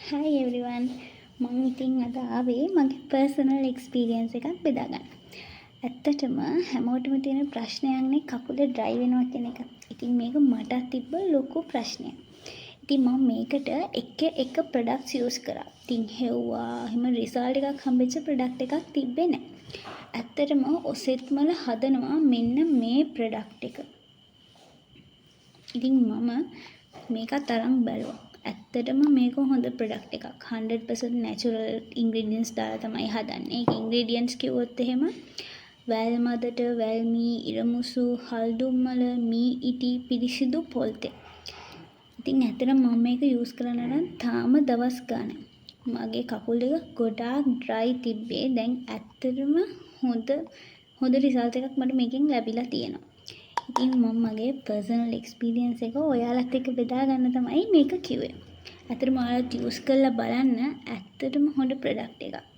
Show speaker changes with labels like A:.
A: Hi everyone. මං ඉතින් අද ආවේ මගේ පර්සනල් එක්ස්පීරියන්ස් එකක් බෙදා ගන්න. ඇත්තටම හැමෝටම තියෙන ප්‍රශ්නයක්නේ කකුල ඩ්‍රයි වෙනවා කියන එක. ඉතින් මේක මටත් තිබ්බ ලොකු ප්‍රශ්නයක්. ඉතින් මම මේකට එක එක ප්‍රොඩක්ට්ස් යූස් කරා. ඉතින් හෙව්වා, එහෙම රිසල්ට් එකක් හම්බෙච්ච ප්‍රොඩක්ට් එකක් තිබ්බේ නෑ. ඇත්තටම ඔසෙත්මල හදනවා මෙන්න මේ ප්‍රොඩක්ට් එක. ඉතින් මම මේකත් අරන් බැලුවා. ඇත්තටම මේක හොඳ ප්‍රොඩක්ට් එකක්. 100% නැචරල් ඉන්ග්‍රීඩියන්ට්ස් දාලා තමයි හදන්නේ. ඒකේ ඉන්ග්‍රීඩියන්ට්ස් කිව්වොත් එහෙම වැල් මදට, වැල් මී, ඉරමුසු, හල්දුම්මල, මී ඉටි, පිරිසිදු පොල් තෙල්. ඉතින් ඇත්තටම මම මේක යූස් කරන්න අරන් තාම දවස් ගානයි. මගේ කකුල් දෙක ගොඩාක් ඩ්‍රයි තිබ්බේ. දැන් ඇත්තටම හොඳ හොඳ රිසල්ට් එකක් මට මේකෙන් ලැබිලා තියෙනවා. ඉතින් මම මගේ පර්සනල් එක්ස්පීරියන්ස් එක ඔයාලත් එක්ක බෙදා ගන්න තමයි මේක කිව්වේ. ඇත්තටම ඔයාලත් යූස් කරලා බලන්න, ඇත්තටම හොඳ ප්‍රොඩක්ට් එකක්.